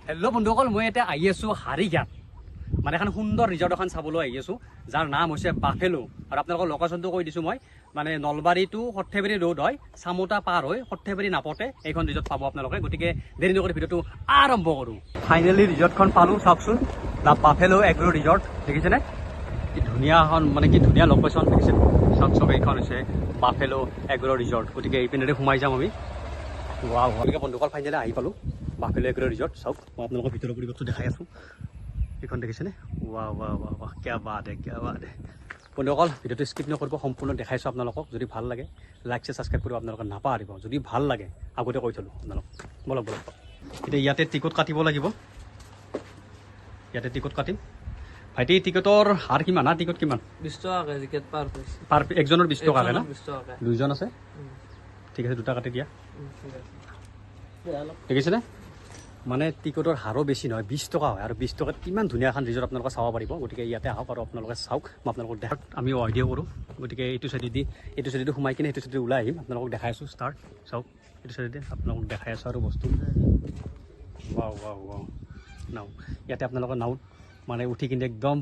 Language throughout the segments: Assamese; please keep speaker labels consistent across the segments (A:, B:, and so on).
A: হেল্ল' বন্ধুসকল, মই এতিয়া আহি আছোঁ হাৰিঘাট, মানে এখন সুন্দৰ ৰিজৰ্ট এখন চাবলৈ আহি আছোঁ, যাৰ নাম হৈছে বাফেলো। আৰু আপোনালোকৰ লোকেশ্যনটো কৈ দিছোঁ মই, মানে নলবাৰী টু সৰ্থেবাৰী ৰোড হয়, চামতা পাৰ হৈ সৰ্থেবাৰী নাপতে এইখন ৰিজৰ্ট পাব আপোনালোকে। গতিকে দেৰি নকৰি ভিডিঅ'টো আৰম্ভ কৰোঁ। ফাইনেলি ৰিজৰ্টখন পালোঁ, চাওকচোন, the buffalo agro resort, দেখিছেনে কি ধুনীয়া এখন, মানে কি ধুনীয়া লোকেশ্যন দেখিছে। চাওক চাওক, এইখন হৈছে বাফেলো এগ্ৰ' ৰিজৰ্ট। গতিকে এইপিনেৰে সোমাই যাম আমি। ৱাও, গতিকে বন্ধুসকল ফাইনেলি আহি পালোঁ বাফেলো এগ্ৰ' ৰিজৰ্ট। চাওক, মই আপোনালোকৰ ভিতৰৰ পৰিৱেশটো দেখাই আছোঁ। এইখন দেখিছেনে? ৱাহ ৱাহ ৱাহ ৱাহ, কিয়া বাত হে, কিয়া বাত হে। বন্ধুসকল ভিডিঅ'টো স্কিপ নকৰিব, সম্পূৰ্ণ দেখাইছোঁ আপোনালোকক। যদি ভাল লাগে লাইক শ্বেয়াৰ ছাবস্ক্ৰাইব কৰিব আপোনালোকে নাপাহৰিব। যদি ভাল লাগে আগতে কৈ থ'লোঁ আপোনালোক। বলক বলক, এতিয়া ইয়াতে টিকট কাটিব লাগিব, ইয়াতে টিকট কাটিম। ভাইটি, টিকটৰ হাৰ কিমান? হা, টিকট কিমান?
B: 20 টকাকে টিকেট পাৰ পিচ।
A: পাৰ একজনৰ 20 টকাকে ন?
B: 20 টকাকে।
A: দুইজন আছে, ঠিক আছে, দুটা কাটি দিয়া।
B: ঠিক আছে।
A: দেখিছেনে, মানে টিকটৰ হাৰো বেছি নহয়, 20 টকা হয়। আৰু 20 টকাত কিমান ধুনীয়া এখন ৰিজৰ্ট আপোনালোকে চাব পাৰিব। গতিকে ইয়াতে আহক আৰু আপোনালোকে চাওক, মই আপোনালোকক দেখাক। আমি আইডিয়া কৰোঁ, গতিকে এইটো চাইডেদি, এইটো চাইডেদি সোমাই কিনে সেইটো চাইডেদি ওলাই আহিম। আপোনালোকক দেখাই আছোঁ ষ্টাৰ্ট। চাওক, এইটো চাইডেদি আপোনালোকক দেখাই আছোঁ আৰু বস্তু। ৱাও ৱাও ৱাও, নাও, ইয়াতে আপোনালোকে নাওত মানে উঠি কিনে একদম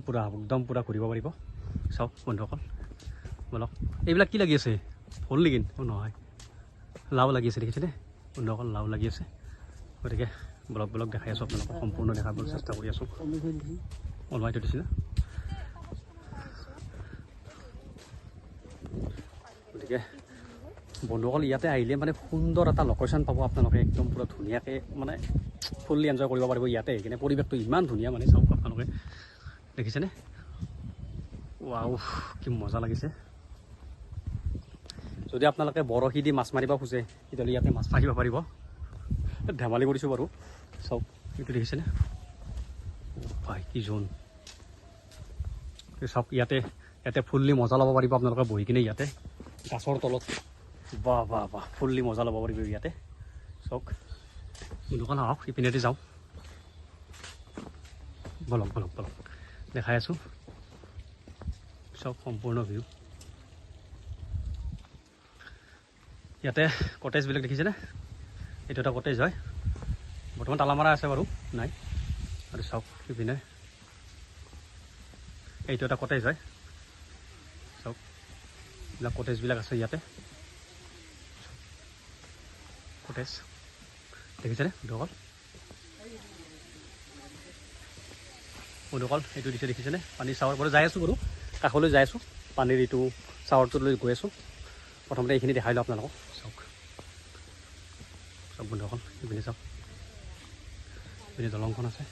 A: পূৰা ঘূৰিব পাৰিব। চাওক বন্ধুসকল, বলক। এইবিলাক কি লাগি আছে? ফুল নেকি? অ' নহয়, লাও লাগি আছে, দেখিছেনে বন্ধুসকল? লাও লাগি আছে। গতিকে বলক বলক, দেখাই আছোঁ আপোনালোকক, সম্পূৰ্ণ দেখাবলৈ চেষ্টা কৰি আছোঁ। ওলোৱাই থৈ দিছে না। গতিকে বন্ধুসকল ইয়াতে আহিলে মানে সুন্দৰ এটা লোকেশ্যন পাব আপোনালোকে, একদম পূৰা ধুনীয়াকৈ মানে ফুল্লি এনজয় কৰিব পাৰিব ইয়াতে আহি কিনে। পৰিৱেশটো ইমান ধুনীয়া, মানে চাওক আপোনালোকে, দেখিছেনে? ৱাও, কি মজা লাগিছে। যদি আপোনালোকে বৰশী দি মাছ মাৰিব খোজে তেতিয়াহ'লে ইয়াতে মাছ মাৰিব পাৰিব। ধেমালি কৰিছোঁ বাৰু। চাওক, এইটো দেখিছেনে? ভাই, কি জোন। চাওক, ইয়াতে ইয়াতে ফুল্লি মজা ল'ব পাৰিব আপোনালোকে বহি কিনে ইয়াতে গাছৰ তলত। বাহ বাহ বাহ, ফুল্লি মজা ল'ব পাৰিব ইয়াতে। চাওক বন্ধুসকল, আহক ইপিনেদি যাওঁ। বলক বলক বলক, দেখাই আছোঁ। চাওক সম্পূৰ্ণ ভিউ। ইয়াতে কটেজবিলাক দেখিছেনে? এইটো এটা কটেজ হয়, বৰ্তমান তালা মাৰা আছে বাৰু, নাই। আৰু চাওক ইপিনে এইটো এটা কটেজ হয়। চাওক, এইবিলাক কটেজবিলাক আছে ইয়াতে। কটেজ দেখিছেনে বন্ধুসকল? বন্ধুসকল এইটো দিছে, দেখিছেনে? পানীৰ চাৱাৰ পৰা যাই আছোঁ বাৰু, কাষলৈ যাই আছোঁ, পানীৰ এইটো চাৱাৰটো লৈ গৈ আছোঁ। প্ৰথমতে এইখিনি দেখাই লওঁ আপোনালোকক। চাওক চাওক বন্ধুসকল, এইপিনে চাওক, এইপিনে দলংখন আছে।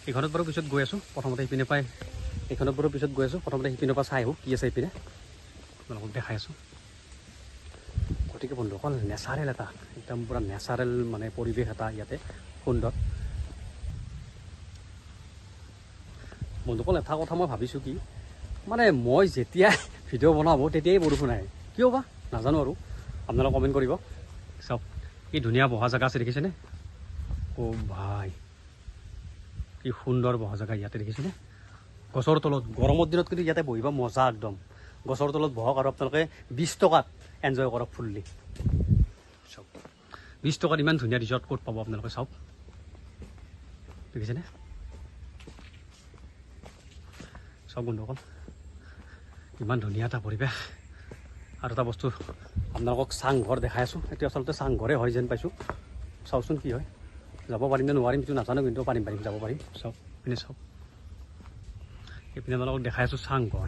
A: এইখনত বাৰু পিছত গৈ আছোঁ, প্ৰথমতে সেইপিনে পাই, এইখনত বাৰু পিছত গৈ আছোঁ, প্ৰথমতে সেইপিনৰ পৰা চাই আহোঁ কি আছে এইপিনে, আপোনালোকক দেখাই আছোঁ। গতিকে বন্ধুসকল নেচাৰেল এটা, একদম পূৰা নেচাৰেল মানে পৰিৱেশ এটা ইয়াতে সুন্দৰ। বন্ধুসকল এটা কথা মই ভাবিছোঁ কি, মানে মই যেতিয়া ভিডিঅ' বনাব তেতিয়াই বৰষুণ আহে, কিয় বা নাজানো আৰু, আপোনালোকে কমেণ্ট কৰিব। চাওক কি ধুনীয়া বহা জেগা আছে, দেখিছেনে? অ' ভাই, কি সুন্দৰ বহা জেগা ইয়াতে, দেখিছেনে? গছৰ তলত গৰমৰ দিনত কিন্তু ইয়াতে বহিব মজা, একদম গছৰ তলত বহক আৰু আপোনালোকে 20 টকাত এনজয় কৰক ফুল্লি। চাওক 20 টকাত ইমান ধুনীয়া ৰিজৰ্ট ক'ত পাব আপোনালোকে, চাওক দেখিছেনে? চাওক বন্ধুসকল, ইমান ধুনীয়া এটা পৰিৱেশ। আৰু এটা বস্তু আপোনালোকক চাংঘৰ দেখাই আছোঁ, এইটো আচলতে চাংঘৰে হয় যেন পাইছোঁ। চাওকচোন কি হয়, যাব পাৰিম নে নোৱাৰিম সেইটো নাজানো, কিন্তু পাৰিম পাৰিম, যাব পাৰিম। চাওক এইপিনে, চাওক এইপিনে আপোনালোকক দেখাই আছোঁ চাংঘৰ,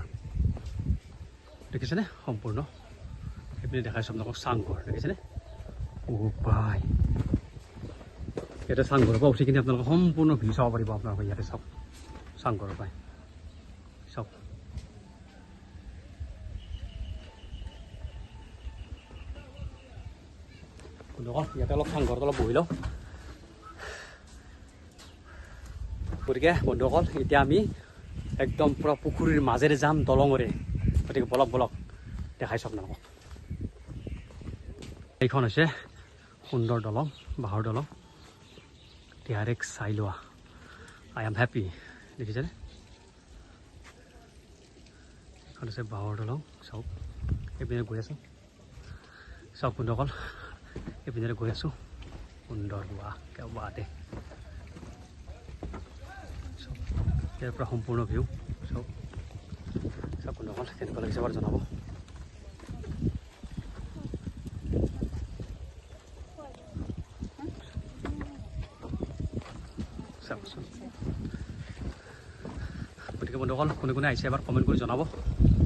A: দেখিছেনে? সম্পূৰ্ণ এইপিনে দেখাইছোঁ আপোনালোকক চাংঘৰ, দেখিছেনে? অ' ভাই, ইয়াতে চাংঘৰৰ পৰা উঠি কিনে আপোনালোকে সম্পূৰ্ণ ভিউ চাব পাৰিব আপোনালোকে ইয়াতে। চাওক চাংঘৰৰ পৰাই, চাওক ইয়াতে অলপ চাংঘৰত অলপ বহি লওঁ। গতিকে বন্ধুসকল এতিয়া আমি একদম পূৰা পুখুৰীৰ মাজেৰে যাম দলঙৰে। গতিকে বলক বলক, দেখাইছোঁ আপোনালোকক। এইখন হৈছে সুন্দৰ দলং, বাঁহৰ দলং। ডাইৰেক্ট চাই লোৱা, I am happy, দেখিছেনে? এইখন হৈছে বাঁহৰ দলং। চাওক এইপিনে গৈ আছোঁ। চাওক বন্ধুসকল, এইপিনেৰে গৈ আছোঁ। সুন্দৰ, ৱাহ কিয়া বাত হে। চব ইয়াৰ পৰা সম্পূৰ্ণ ভিউ চব। চব বন্ধুসকল, কেনেকুৱা লাগিছে বাৰু জনাব। চাওকচোন। গতিকে বন্ধুসকল, কোনে কোনে আহিছে এবাৰ কমেণ্ট কৰি জনাব।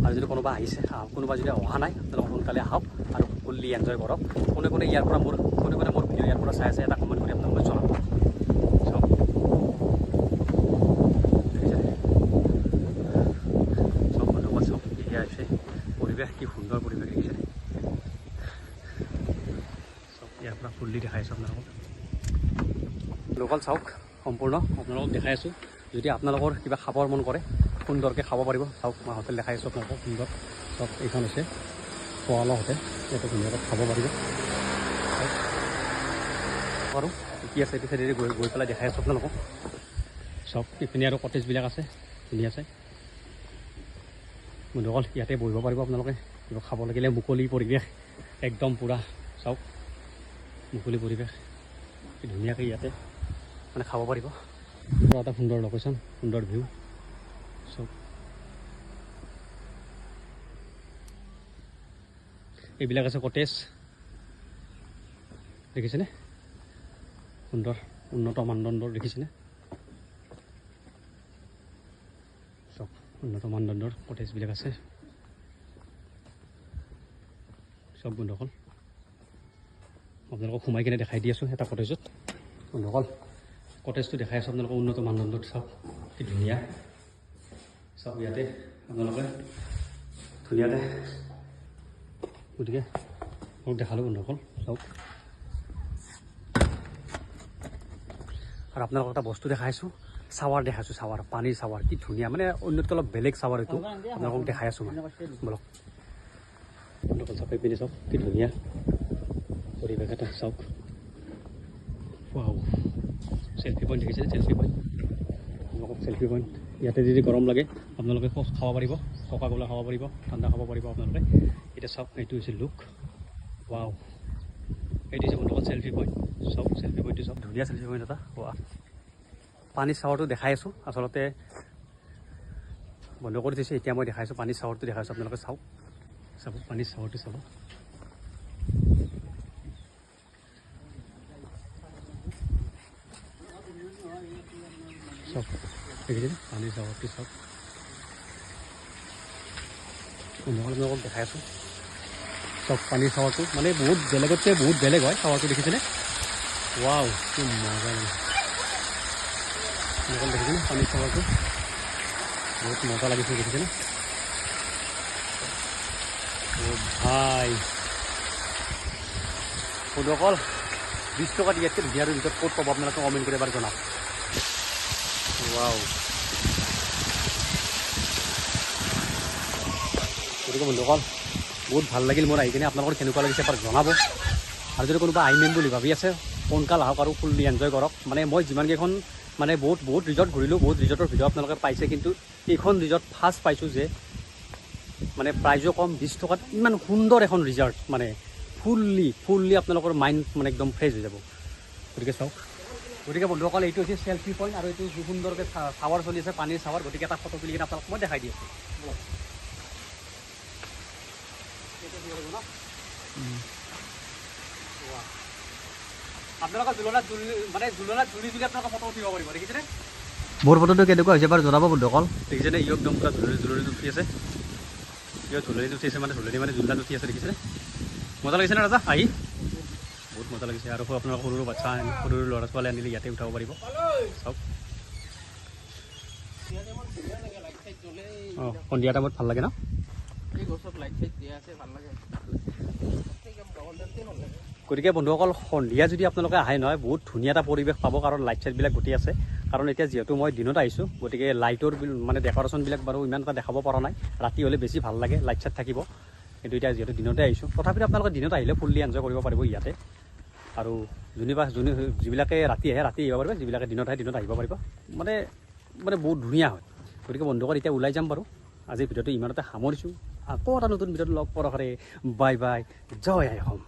A: আৰু যদি কোনোবা আহিছে, কোনোবা যদি অহা নাই, আপোনালোকে সোনকালে আহক আৰু ফুল্লি এনজয় কৰক। কোনে কোনে ইয়াৰ পৰা মোৰ, কোনে কোনে মোৰ ভিডিঅ' ইয়াৰ পৰা চাই আছে, এটা কমেণ্ট কৰি আপোনালোকে জনাব। চাওক, দেখিছে? চাওক বন্ধুসকল, চাওক, এয়া হৈছে পৰিৱেশ, কি সুন্দৰ পৰিৱেশ, দেখিছে? চাওক, ইয়াৰ পৰা ফুল্লি দেখাই আছোঁ আপোনালোকক। লোকেল চাওক, সম্পূৰ্ণ আপোনালোকক দেখাই আছোঁ। যদি আপোনালোকৰ কিবা খাবৰ মন কৰে, সুন্দৰকৈ খাব পাৰিব। চাওক, মই হোটেল দেখাই আছোঁ আপোনালোকক সুন্দৰ। চাওক, এইখন হৈছে খোৱা লোৱা হোটেল, ইয়াতে ধুনীয়াকৈ খাব পাৰিব। চাওক আৰু কি আছে এইটো চাইডেৰে গৈ গৈ পেলাই দেখাই আছোঁ আপোনালোকক। চাওক, ইপিনে আৰু কটেজবিলাক আছে, ধুনীয়া আছে। বন্ধুসকল, ইয়াতে বহিব পাৰিব আপোনালোকে কিবা খাব লাগিলে। মুকলি পৰিৱেশ একদম পূৰা। চাওক, মুকলি পৰিৱেশ, কি ধুনীয়াকৈ ইয়াতে মানে খাব পাৰিব। পুৰা এটা সুন্দৰ লোকেশ্যন, সুন্দৰ ভিউ। চাওক, এইবিলাক আছে কটেজ, দেখিছেনে? সুন্দৰ উন্নত মানদণ্ডৰ, দেখিছেনে? চব উন্নত মানদণ্ডৰ কটেজবিলাক আছে চব। বন্ধুসকল, আপোনালোকক সোমাই কিনে দেখাই দি আছোঁ এটা কটেজত। বন্ধুসকল, কটেজটো দেখাই আছোঁ আপোনালোকক উন্নত মানদণ্ডত। চাওক কি ধুনীয়া। চাওক, ইয়াতে আপোনালোকে ধুনীয়াকৈ। গতিকে মোক দেখালোঁ বন্ধুসকল, চাওক। আৰু আপোনালোকক এটা বস্তু দেখাইছোঁ, চাৱাৰ দেখাইছোঁ, চাৱাৰ, পানীৰ চাৱাৰ, কি ধুনীয়া, মানে অন্যতকৈ অলপ বেলেগ চাৱাৰ এইটো, আপোনালোকক দেখাই আছোঁ মই। বলক বন্ধুসকল, চাওক, এইপিনে চাওক, কি ধুনীয়া পৰিৱেশ এটা, চাওক। ৱাও, চেলফি পইণ্ট দেখিছে? চেলফি পইণ্ট, আপোনালোকক চেলফি পইণ্ট। ইয়াতে যদি গৰম লাগে, আপোনালোকে খাব পাৰিব, ককা কোলা খাব পাৰিব, ঠাণ্ডা খাব পাৰিব আপোনালোকে। এতিয়া চাওক, এইটো হৈছে লুক, ৱাও। এইটো হৈছে বন্ধুসকল চেলফি পইণ্ট। চাওক, চেলফি পইণ্টটো চাওক, ধুনীয়া চেলফি পইণ্ট এটা। ৱাহ, পানীৰ চাৱাৰটো দেখাই আছোঁ, আচলতে বন্ধ কৰি থৈছে। এতিয়া মই দেখাইছোঁ, পানীৰ চাৱাৰটো দেখাইছোঁ আপোনালোকে। চাওক, চাব, পানীৰ চাৱাৰটো চাব। চাওক, দেখিছেনে পানীৰ চাৱাৰটো? চাওক বন্ধুসকল, আপোনালোকক দেখাই আছোঁ। চাওক, পানীৰ চাৱাৰটো মানে বহুত বেলেগতকৈ বহুত বেলেগ হয় চাৱাৰটো, দেখিছেনে? ৱাও, কি মজা লাগে। বন্ধুসকল, দেখিছেনে পানীৰ চাৱাৰটো? বহুত মজা লাগিছে, দেখিছেনে? অ' ভাই। বন্ধুসকল, 20 টকাত ইয়াতকৈ ধুনীয়া আৰু ৰিজৰ্ট ক'ত পাব, আপোনালোকে কমেণ্ট কৰি এবাৰ জনাওক। ৱাও। গতিকে বন্ধুসকল, বহুত ভাল লাগিল মোৰ আহি কিনে। আপোনালোকৰ কেনেকুৱা লাগিছে এবাৰ জনাব। আৰু যদি কোনোবা আহিম বুলি ভাবি আছে, সোনকাল আহক আৰু ফুল্লি এনজয় কৰক। মানে মই যিমানকেইখন মানে বহুত বহুত ৰিজৰ্ট ঘূৰিলোঁ, বহুত ৰিজৰ্টৰ ভিডিঅ' আপোনালোকে পাইছে, কিন্তু এইখন ৰিজৰ্ট ফাৰ্ষ্ট পাইছোঁ যে মানে প্ৰাইজো কম, 20 টকাত ইমান সুন্দৰ এখন ৰিজৰ্ট, মানে ফুল্লি ফুল্লি আপোনালোকৰ মাইণ্ড মানে একদম ফ্ৰেছ হৈ যাব। গতিকে চাওক। গতিকে বন্ধুসকল, এইটো হৈছে চেলফি পইণ্ট আৰু এইটো সুন্দৰকৈ চাৱাৰ চলি আছে, পানীৰ চাৱাৰ। গতিকে এটা ফটো তুলি কিনে আপোনালোক মই দেখাই দি আছোঁ। ব'লক। এইটো দিব লাগিব ন? ৱাহ। আপোনালোকে জোলনাত জুলি, মানে জোলনাত জুলি জুলি আপোনালোকে ফটো উঠিব পাৰিব, দেখিছেনে?
B: মোৰ ফটোটো কেনেকুৱা হৈছে বাৰু জনাব বন্ধুসকল।
A: দেখিছেনে? ই একদম পূৰা জুলনি জুলনিত উঠি আছে। ইও জুলনিত উঠি আছে, মানে জুলনি মানে জোলনাত উঠি আছে, দেখিছেনে? মজা লাগিছে নে ৰাজা আহি? বহুত মজা লাগিছে। আৰু আপোনালোকৰ সৰু সৰু বাচ্ছা, সৰু সৰু ল'ৰা ছোৱালী আনিলে ইয়াতে উঠাব পাৰিব। চাওক। অঁ, সন্ধিয়া টাইমত ভাল লাগে ন?
B: এই গছত লাইট চাইট দিয়া আছে, ভাল লাগে।
A: গতিকে বন্ধুসকল, সন্ধিয়া যদি আপোনালোকে আহে নহয়, বহুত ধুনীয়া এটা পৰিৱেশ পাব, কাৰণ লাইট চাইটবিলাক গোটেই আছে। কাৰণ এতিয়া যিহেতু মই দিনত আহিছোঁ, গতিকে লাইটৰ মানে ডেক'ৰেশ্যনবিলাক বাৰু ইমান এটা দেখাব পৰা নাই। ৰাতি হ'লে বেছি ভাল লাগে, লাইট চাইট থাকিব। কিন্তু এতিয়া যিহেতু দিনতে আহিছোঁ, তথাপিতো আপোনালোকে দিনত আহিলে ফুল্লি এনজয় কৰিব পাৰিব ইয়াতে। আৰু যোনে যোনে যিবিলাকে ৰাতি আহে, ৰাতি আহিব পাৰিব, যিবিলাকে দিনত আহে, দিনত আহিব পাৰিব। মানে মানে বহুত ধুনীয়া হয়। গতিকে বন্ধুসকল, এতিয়া ওলাই যাম বাৰু। আজিৰ ভিডিঅ'টো ইমানতে সামৰিছোঁ। আকৌ এটা নতুন ভিডিঅ'ত লগ পোৱাৰ আশাৰে বাই বাই, জয় আই অসম।